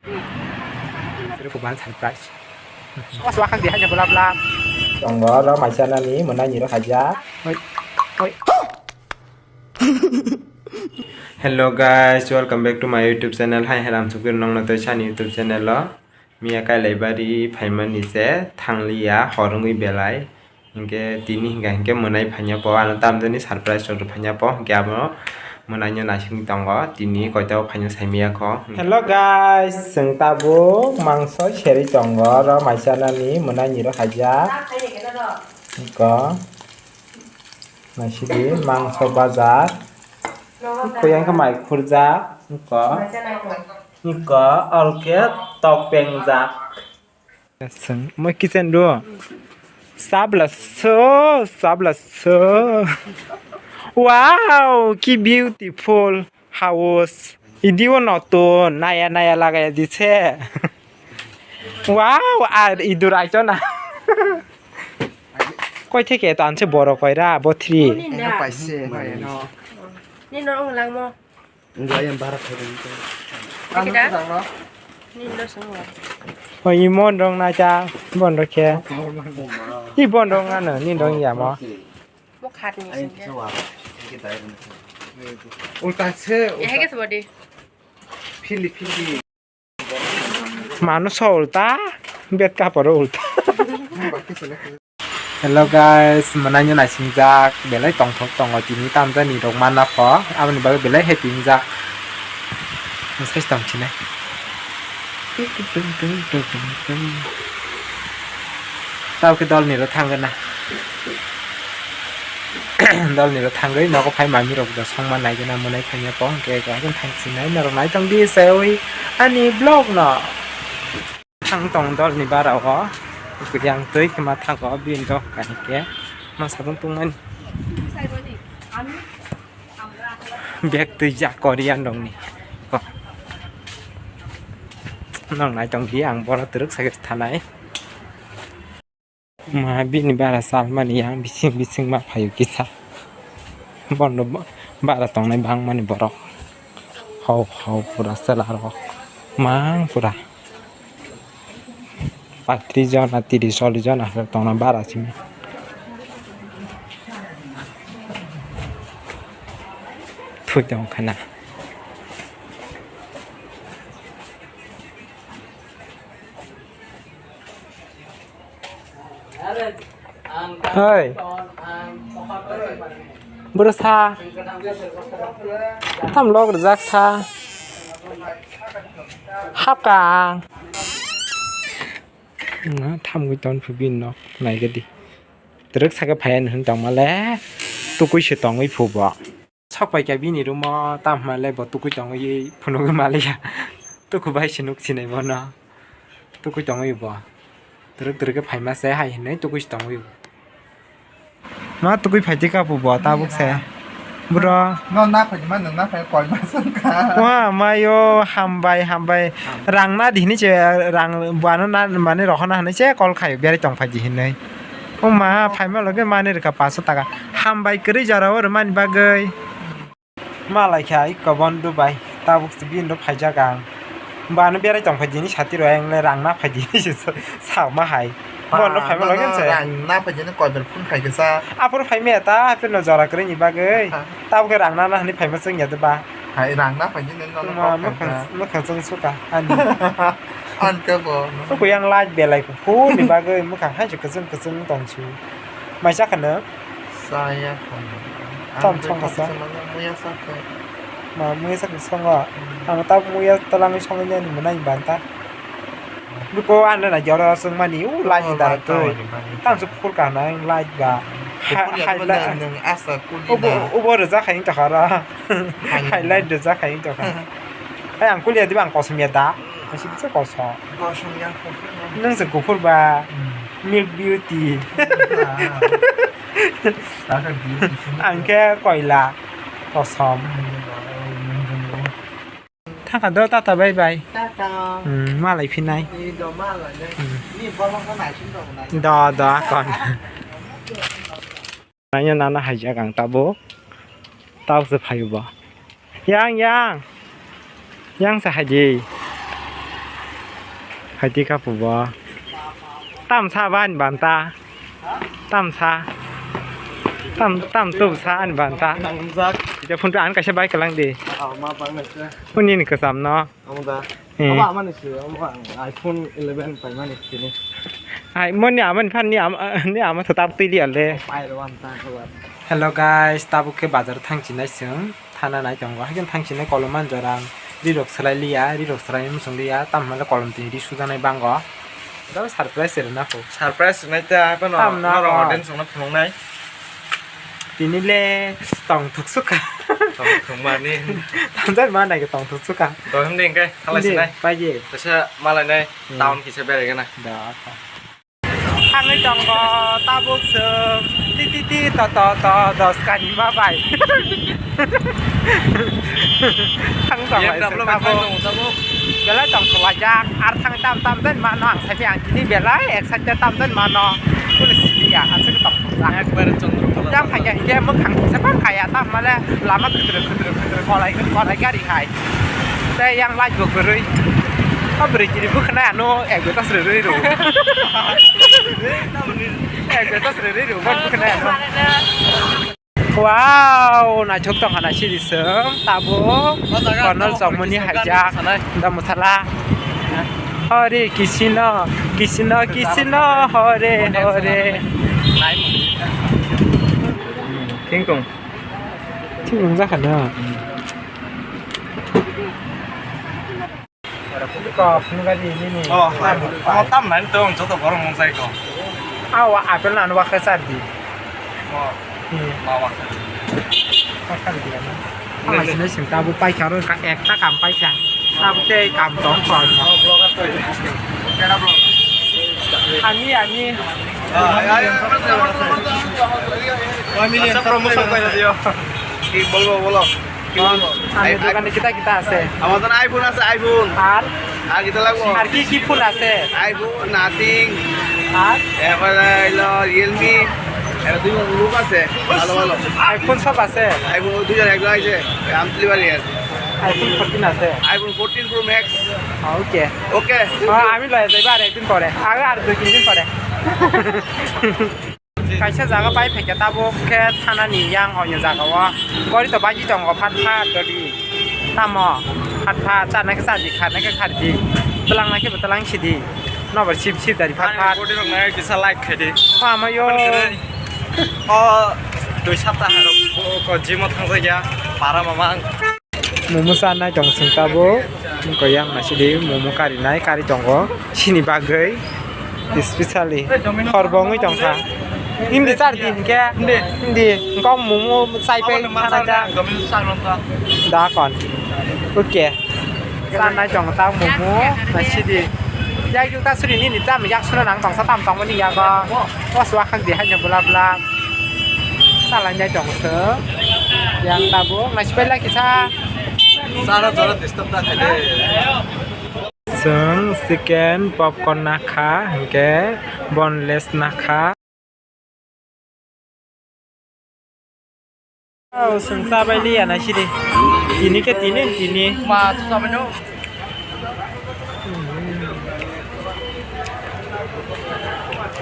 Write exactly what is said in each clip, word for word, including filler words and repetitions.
Sero kubang surprise. Awas wakak di hanya belap lap. Tongo ro maisa nani mwnai ni ro haja. Oi. Oi. Hello guys, welcome back to my YouTube channel. Hai haram sukir nong na toi sani YouTube channel lo. Miya kailai bari phaimani se thangliya hor wngwi belai. Hinkhe tini hinkha hinkhe mwnai phaiya po, ano tamjani surprise rok phaiya po, hinkhe abo mwnaino naisingwi tongo, tini koito phaiya saimaya kho. Hello guys, chwng tabuk mangso serwi tongo, oro maisa nani mwnaini rok haijak. Iko naisidi mangso bajak, iko yang khe mai khurjak, iko, iko alkhe tok pengjak. Chwng moi kitchen do. Sabla so, sabla so. Wow, ki beautiful house. Idi o notun, naya naya lagaya dise. Wow, ar idur aito na. Koi theke to anse borok koira, bo three. Eno paise, eno. Nino ong langmo. Wngkha ayang bara khairoknai. Ano kwchangno. Nini no swngo. Hoi, i mon rok nacha, bon rok khe. I bon rok ano, nini rok ya mo. Mo khat ni singke. Ulta se, ehege se body. Phili, phili. Manu so ulta, bet kaporo ulta. Hello guys, mwnaino naisingjak, belai tongthok tongo tini tamjani rok manna pho, aboni bagwi belai happy wngjak. Nwsai tong sinai. Tabukhe dolni rok thangwi na. Dolni rok thangwi nogo phai mami rok da songma naigwna mwnai phaiya po, hwnkhe eko hakhe thang sinai norok naitong di sawi ani vlog no. Thang tong dolni bara o, kwchang twi khe ma thango, bini rok kahikhe ma sabung tungmani. Bag twijak Korean rokni. Ko. Nang naitong di ang boro twrwk sakhe thanai. Ma bini bara salmani yang bising bising ma phaio kisa. Bono bara tongnai bangmani borok. Hau hau pura chwla rok. Mang pura. Patris jona, tris chollis jona tongna bara simi. Thui tong khana. Hoi. Bwrwsa. Tam lok rwjak sa. Hapkha ang. Thamgwi ton phu bini nok naigadi. Twrwk sakhe phaiya hinwi tongmale. Tukui se tongwi phu bo. Sok paikha bini room o, tamo hwnba le bo tukui tongwi phunugwi maliya. Tuku bai se nuk sinai bono. Tukui tongwi bo. Twrwk twrwk khe phaima se hai hinwi tukui se tongwi bo. Ma tukui phai tikha bo tabuk se. Bro. No na phai ma, no na phai koi ma sung kha. Wa mayo, hambai, hambai. Rang na di hinwi se, rang buano na mane rohorna hinwi se call khaio, berai tong phai di hinwi. O ma, phaima loge mani rwkha paso taka. Hambai kwrwi jora o rwmani bagwi. Malai kha ai kobon Dubai. Tabuk se bini rok phaijak ang. Ba ano berai tong phai dini sati rok, ang le rang na phai dini se sa-, sama hai. Ba ano phaima loge se. Rang na phai dini koi ber phun khai kisa. Aphuru phai maya ta, aphuru no jora kwrwi ni bagwi. Ha. Tabuk khe rang na na hinwi phaima chwng ya de ba. Hai rang na phai dini no. Ma, no mukhang, mukhang chwng suka ani. An khe bo. Kuyang light belai kuphur ni bagwi mukhang hai se kwchwng kwchwng tong si. Mai cha khano? Chaya khano. Tam thong kasa. Muya sakhe. Ma muya sakhe songo. Hmm. Ang ta muya talangwi songwi nani mwnai banta. Biko ano na jora song mani u lai ni dara twi. Tam su phur ka na lai ba. Hai lai. Nang asa kuli na. Ubo rwja khai ta khara. Hai lai rwja khai ta khara. Hai ang kulia diba ang kosom ya da. Asi bisa kosom. Kosom ya kosom. Nang se kuphur ba. Hmm. Milk beauty. Ah. Ang khe koila kosom. Thangkha do tata bye bye. Tata. Hmm, malai phinai. Ni do malai le. Hmm. Ni bomo ko nai sing do nai. Do do akon. Nanya nana haijak ang tabuk. Tabuk se phaio bo. Yang, yang. Yang se haidi. Phaidi kha pubo. Tam sa ba ani banta. Tam sa. Tam, tam tu sa ani banta. Nangjak. Ida phun tu an kaisa bai kalang di. Ah, ma bang na se. Phun ni kasam no. Ang da. Eh. Aba amani se, aba ang iPhone eleven pai mani sini. Ai, mo ni amani phan ni am-, ni ama sa tap twi li ale. Pai ro am ta ko ba. Hello guys, tabuk khe bazar thang chinai chwng. Thana nai tongo. Haikhe thang chinai kolom man jorang. Ri rok swlai liya, ri rok swlai mung sung liya. Tam hwnle kolom tini ri sujaknai bango. Tabuk surprise se rwna kho. Surprise rwnai ta, phano tam na norok kho. Audience rokno phunuknai. Tini le tong thuk sukha. Tong thuk mani. Tamjak ma nai tong thuk sukha. Dohim de hingke, khalai sinai. Pai ye. Kaisa malai nai, hmm, town kisa berai gana. Da. Thangwi tongo tabuk chwng ti ti ti to to to dos kani ma bai. Thang tongo yang tablo bai tabuk. Thang tongo tabuk. Belai tong thok laijak, ar thang tam tam den mano ang sai ang tini belai excited tam den mano. Kuni siliya, aswk tong thok jak. Ekbare Chandrakala. Jang phai khe hingke mwkhang se bang kaya tam male lama khwtwrwk khwtwrwk khwtwrwk kolai kolai gari hai. Tei yang light bo kwrwi. O bwrwi chini bwkhwnai ano ek beta srwi rw. Ek beta srwi rw, bwkhwnai ano. Wow, naithok tongkha na siri song, tabuk. O jaga Konol tabuk chongmani British haijak. Sanai. Da musala. Hare Krishna, Krishna Krishna, Hare Hare. Thing tong. Thing tong jakha na. Kok, nung gari ini nih. Oh, hai. Oh, tam nai tong, joto borok nung sai ko. Awa, apel nanu wakhe char di. Oh. Hmm. Ma wakhe. Wakhe di na. Ang sini sing tabu paikha ro ka ekta kam paikha. Tabu tei kam tong ko. Oh, vlogger to. Kena vlog. Ami, ami. Ah, ya, ya. Family and promotion koi diyo. Ki bolbo bolo. Ami i-, dogane i-, kita kita ase. Amar dogane iPhone ase, iPhone. Ar? Ar kita lagbo? Ar ki ki phone ase? iPhone, Nothing. Ar? Apple, ilo, Realme. Ero dui jon lok ase. Bhalo, bhalo. iPhone sob ase? iPhone dui jon ekjon ase. Am delivery ase. iPhone fourteen ase? iPhone fourteen Pro Max. Ah, okay. Okay. Ah, ami loi jaiba ar ekdin pore. Ar, ar dui tin din pore. Kaisa jaga bai phaikha tabuk khe thanani yang oino jaga o. Gori to baji tongo phat phat dodi. Tamo phat phat chana khe chaji, kharna khe khardi. Twlangna khe bo twlang sidi. Nobar sip sip dari phat phat. Ani body rok nai kisa like khaidi. Pamayo. O dui sapta harok ko gym o thangjakya para mamang. Momo chanai tong sing tabuk. Koyang naisidi momo karinai kari tongo. Chini bagwi specially hor bo wngwi tongkha. Hindi char di hinkhe. Hindi. Hindi. Engkau momo chai pai. Abono ma chana char jak. Domin char nonta. Da kon. Okay. Chanai tongo ta momo naisidi. Yak yuk ta suri nini tam yak suna nang tongsa tam tongmani yago. Bos wa khak di haino bla bla. Salainai tong se. Yang tabuk naisipela kisa. Sara jora disturb ta khaide. Chwng chicken popcorn nakha, hinkhe boneless nakha. Oh, chwng chabai liya naisidi. Tini khe tini, tini. Ma, chabai no.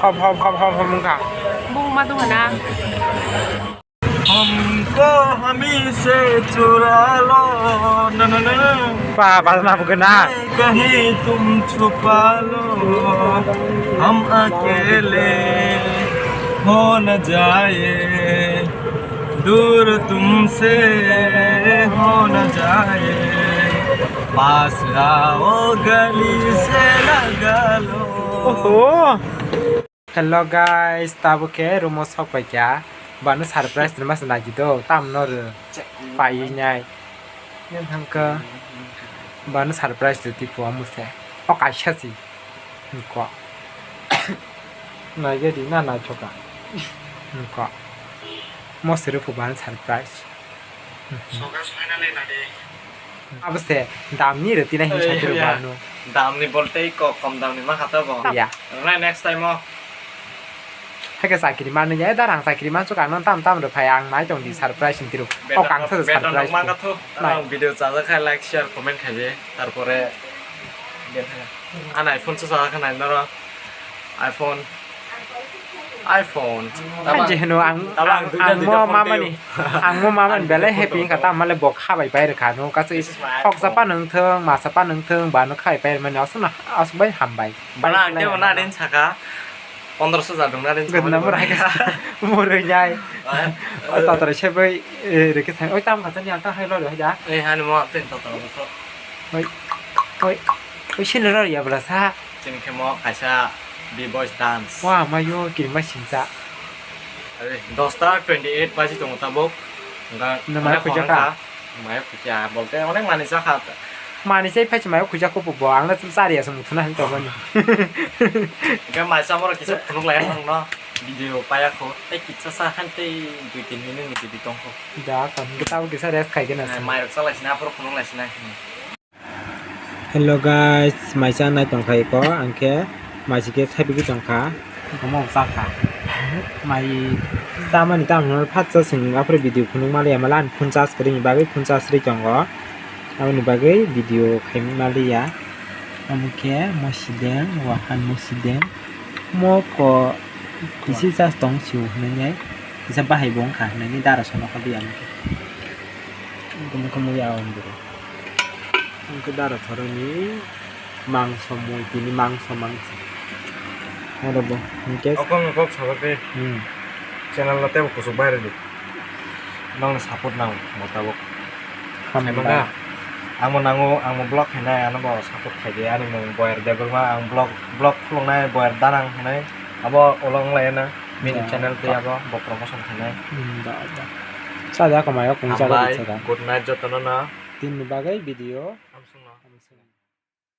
Hop, hop, hop, hop, hop, wngkha. Bung ma dong na. हमको हमी से चुरा लो, ना, ना, ना। Ba, ba, na, bu, na. कहीं तुम छुपा लो, हम अकेले हो न जाए, दूर तुमसे हो न जाए, पास आओ गली से लगा लो। Oho. Hello guys, tabuk khe room o sok paikha. Bano surprise rwma se nai di do, tam no rw. Paiwi nai. Nang thang kha. Bano surprise rw tipo amo se. O kaisa si. Nko. Nai ge di na naithoka. Nko. Mo se rw phu bano surprise. So guys, finally nadi. Abo se damni rw tina hin. Ei, sai rw ya. Bano. Damni bolte kok kom damni ma khata bo. Ya. Rwnai next time o. Hake chakri manu ya, darang chakri mansu ka non tam tam rw phai ang nai tong di surprise ni tiro. O kang sa surprise. Beton rok ma kha thu. Nai. Ang video chajak khai like, share, comment khai di. Tarpore Ani iPhone se chakha nai noro. iPhone. iPhone. Hai je hino ang, Tama ang, ang duita, ang duita mo phone mamani, teo. Ang mo mamani belai happy wngkha, tamale bo khabai pai rwkha no, kasu This is my hoksa iPhone. Pa nung thung, masa pa nung thung, ba no khabai pai mani, aswk no, aswk bai hambai. Bana ang tebo na din saka, pondroso hajar dong na din saka. Gudna mo rai ka, mo roi jai. Ah. O totora se bai, eh, reke sang, oi tam khacha ni ang ta hai lo roi da. Eh, hani mo tin totora bokho. Oi, oi, oi, sini roi ya bla sa. Chini khe mo kaisa B-boys dance. Wa, mayo, kirima sincha. Are, dosta twenty eight baji tongo tabuk. Nga, Nang maya khuja ka? Maya khuja, bolte onek mani cha kha. Mani chai phai mayo khuja ko bo, ang na chari asung thuna hin tongmani. Ga mai cha moro kisa phunuk lai ang no. Video paya kho, tei kitsa sa han tei dui tin minute ni video tong kho. Da, kon, tabuk kisa rest khai gena. Mai rok chalai sina, aphuru phunuk lai sina. Hello guys, mai cha nai tong kha eko, ang khe mai se khe saipigwi tong kha. Omo chakha. Mai chamani tamo phatsa chwng aphuru video phunuk maliya, mala ani phone charge kwrwini bagwi phone charge rwi tongo. Aboni bagwi video khaimani maliya. Omo khe mosideng, wahan mosideng. Moko kisi charge tong sio hwnwi nai. Kisa bahai bo wngkha hwnwi dara sono kha biya omo khe. Omo khe muya o bwrwi. Ang khe dara thoroni mangso mui tini mangso mangso. Oro bo, hingke. Okong okong sabakhe. Hmm. Channel no tebo kusuk bai rwdi. Nokni support nang mo tabuk. Hambai. Khaimanga. Ang bo nango, ang bo vlog khainai, ano bo support khaidi. Ani mung Boyer Debbarma, ang vlog, vlog khuluknai Boyer Danang hinai. Abo ulo wnglaiyano. Bini channel tei abo bo promotion khainai. Hmm, da, da. Sa da kamai o kung sa da. Hambai, good night jotono no. Tini bagwi video.